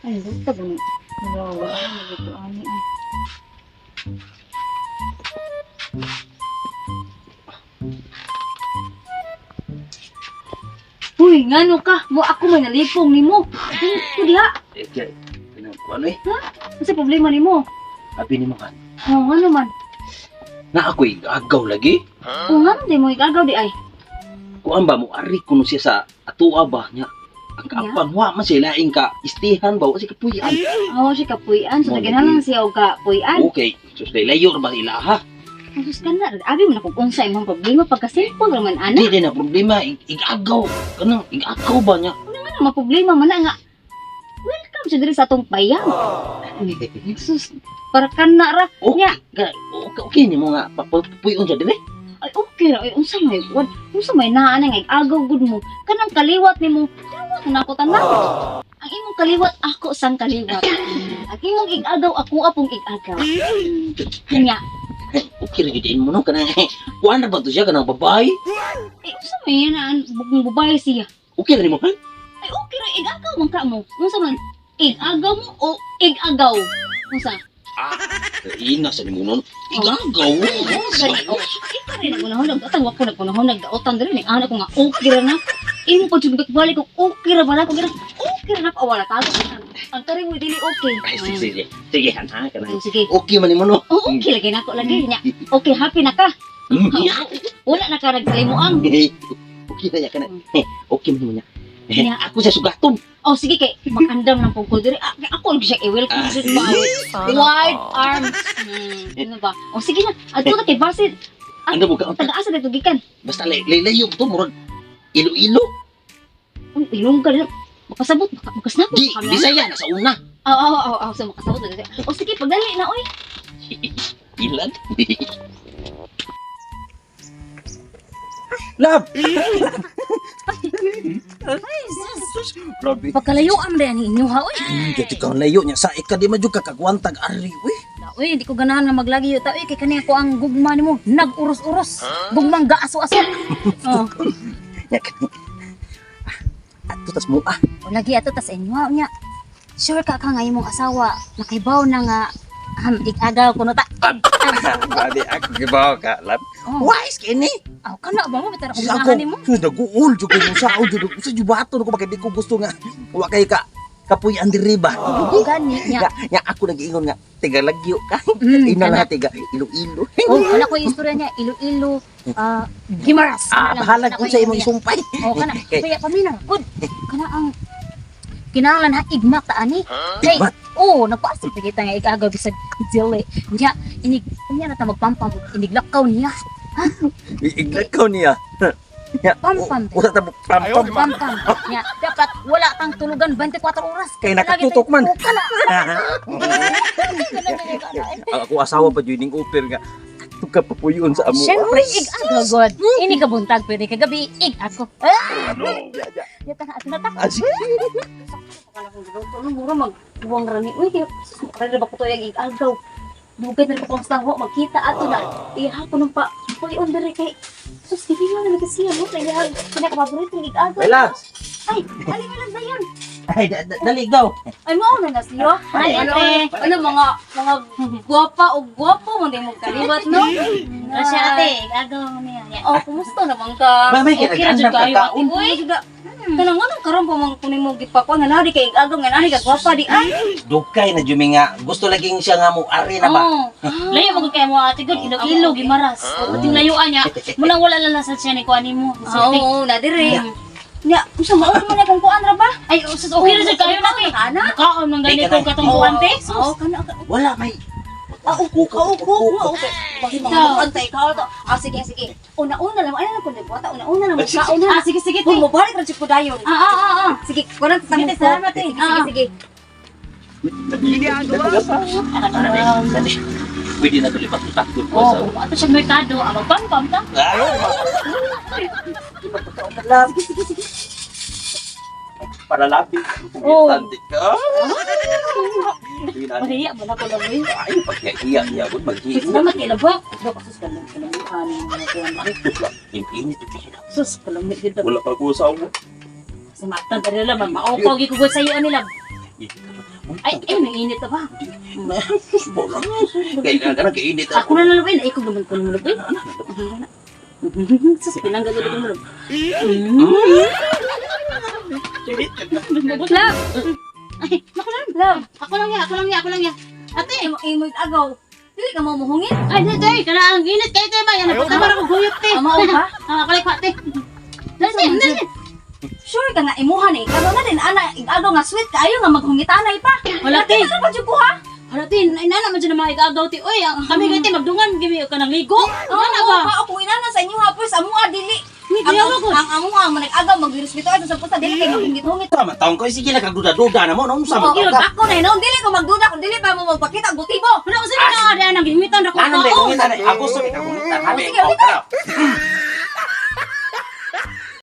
Ay, basta ba ni? Wala, nagito ani ay. Uy, ngano ka? Mo ako may nalipong nimo. Ko diha. Eh, kaya, ano, ano eh? Unsa problema nimo? Abi ni mo kan. Oh, ngano man? Na ako'y agaw lagi. Oh, ngano di mo igagaw di ay? Kuan ba mo ari kuno siya sa atua ba niya. Ang kaapan wa man siya laing ka istihan ba wa siya kapuy-an. Oh, siya kapuy-an. So Mo, nagkinahanglan siya og kapuy-an. Okay, sus layo ra ba ila ha? Ang sus ka na, abi mo na kung unsa imong problema pagka-simple ra man ana. Di din na problema igagaw kanang igagaw ba niya. Ano ma problema man na nga. Welcome siya diri sa atong payag. Sus, para kana ra. Okay, Nya. ka, okay, okay ni mo nga papuy-on siya dire. Ay okay ra, ay unsa may wan, unsa may naa na nga agaw gud mo. Kanang kaliwat nimo, dawat na ako tanan. Ang imong kaliwat ako sang kaliwat. Ang imong igagaw ako apong igagaw. Nya, Okay ra gyud mo no kanang kuan ra ba to siya kanang babae? ay unsa may na bugong babae siya. Okay ra nimo ha? Ay okay ra igagaw man ka mo. Unsa man igagaw mo o igagaw? Unsa? Ah, ina sa nimo nun. Igagaw. Gani, oh, ikaw rin nagunahon, nagdaotang wako nagunahon, nagdaotan diri, nag-ana ko nga, okay ra na. Imo pa jud balik ko, okay ra ba na ko, okay ra na ko, wala tago. Ang kari mo dili okay. Ay, sige, sige. Sige, ha, kanang. Oh, sige. Okay man nimo no. Oh, okay lagi na ako lagi nya. Okay, happy na ka. Wala na ka nagsalimuang. Okay na niya kana. Okay man nimo niya. Nya. Ako sa sugaton. Oh, sige kay makandam ng pugko diri. Ah, kay ako lagi siya i-welcome jud ba. Wide arms. Ano ba? Oh, sige na. Adto na kay basit. Ano mo ka? Taga-asa dito gikan. Basta layo to murag ilo-ilo. Uy, ilong ka rin. Makasabot, makasnapot. Di, Bisaya na sa una. Oo, oo, oo, oo, so makasabot na. O sige, pagdali na, oy. Ilan? Love! Grabe. Pagkalayuan ba yan inyo ha, oy? Dito ka layo niya. Sa ika di man jud ka kagwantag ari, uy. Oy, hindi ko ganahan nga maglagi yuta, oy. Kay kani ako ang gugma nimo, nag-uros-uros. Gugmang gaaso-aso. Oh, Nya ka. Ato tas mo ah. o lagi ato tas inyo ha, unya. Sure ka ka nga imong asawa, nakaibaw na nga igagaw kuno ta. Grabe ako gibaw ka, love. Oh, Wise kini. aw kana ba mo bitara ko Sus, ganahan nimo? Sus, naguol jud ko sa jud sa jubaton ko bakit di ko gusto nga wa kay ka kapuy-an diri ba. Oo, gani nya. Nga, nga ako nag-iingon nga tiga lagyo ka. Mm, Ina na tiga ilo-ilo. Oh, kana ko yung istorya niya, Iloilo, ah, Gimaras. Ah, bahala Kana kung ko sa imong istorya. isumpay. Oh, kana. Kay- Kaya kami na. Good. Kana ang kinahanglan ha igmat ta ani. Kay Igmat? oh, nagpaasip pa kita nga igagaw bisag dili. Nya inig nya na ta magpampam iniglakaw niya. Iglakaw niya. Ya, Pampam. Usa ta pampam. Pampam. Nya dapat wala kang tulugan 24 oras. Kay nakatutok man. Oh, kana. Ang ako asawa pa jud ning oper nga ato ka papuyon sa amo. Siyempre, ig-agaw god. Ini ka buntag pwede kagabi ig ako. Ah! Yata na ato na ta. Ah, sige. Akala kong giluto, no, mura magbuwang rani. Uy, kaya, sus, makarada ba ko to yung igagaw? Dugay na rin ko kung magkita ato na. Iha ko nung pa, uy, on dire kay, sus, di ba na siya, no? Kaya, pinakapaborito yung igagaw. Bella! Ay, alin mo lang dayon. Ay, dali go. Ay, mao na na siya. Ay, ate. Ano, mga gwapa o gwapo, man mo kaliwat, no? Kasi ate, igagaw mo niya. Oh, kumusta naman ka? Mamay, Okay ra jud kinagandam kayo, ka ate. kaon. Uy, kanang anong karon pa man kunin mo gipakuan nga nari kay igagaw nga nari ka gwapa di ay. Dugay na jud mi nga gusto laging siya nga mo ari na ba. Oo. Layo mo kay mo ate gud Iloilo Gimaras. Pati layuan niya. Mulang wala lang lasad siya ni kuan nimo. Oo, na dire. Nya, unsa mao man na kung kuan ra ba? Ay, sus, okay ra jud kayo na te. Ana? Kaon man gani kong katong kuan te. Oo, kana. Wala may Ah, uko, uko, uko. Bakit mga kuan tay ka to? Ah, sige, sige. Una-una lang, ano na kun buwata, una-una lang kaon na. Ah, sige sige te. Kung mobalik ra jud ko dayon. Ah, ah, ah, ah. Sige, kuan ta Sige, mo. salamat, eh. Sige, sige, sige. Pwede na tuloy patutakot ko Oh, sa. ato siya merkado, ah, magpampam ta. Para lapit. Oh. Tandi ka. Mahiya ba na ko lang eh. Ay, pagkahiya niya ako maghiya. Salamat kay labo. Dok, sus kalong kalong ani mga kuan. Init ito sila. Sus, kalami gid. Wala pa ko asawa. Sa mata dali lang maupaw gyud ko sa iyo ani lab. Ay, ay, nang init na ba? Kay kana kainit. Ako na lang ba, naikog naman ko naman eh. Sus, pinanggal ko mo. Love, Ay, ako lang. love. Ako lang ya, ako lang ya, ako lang ya. Ate, Imo imo agaw. Dili ka mo muhungit. ay, di, di, kana ang init kay te ba? Yan, napatama ra ko guyot te. Ama ka? Ah, ako lang te. Dali, te, dali. Sure ka nga imuha ni. Karon na din ana agaw nga sweet kaayo nga maghungitanay pa. Wala, te. Ano ba jud ko ha? Hala, te, inana man dyan ang mga igagaw, te. Uy, ang- kami kay te, magdungan, gimi ka ng ligo. Oo, Inana ba? ba ako inana sa inyo ha pues amuha dili. Uy, Ang diyawa ko. ang amuha mo nag-agaw magrespeto ay sa pusta dili kay maghungit-hungit. Tama taon ko sige na kagduda-duda na mo no unsa Oo, man ka. ako na hinon dili ko magduda kung dili pa mo magpakita ang butibo. Wala ko sila na, diyan, ang gimitan ra ko Ano tao. ba kung ina ako sa kagunitan habi. Sige, ulit.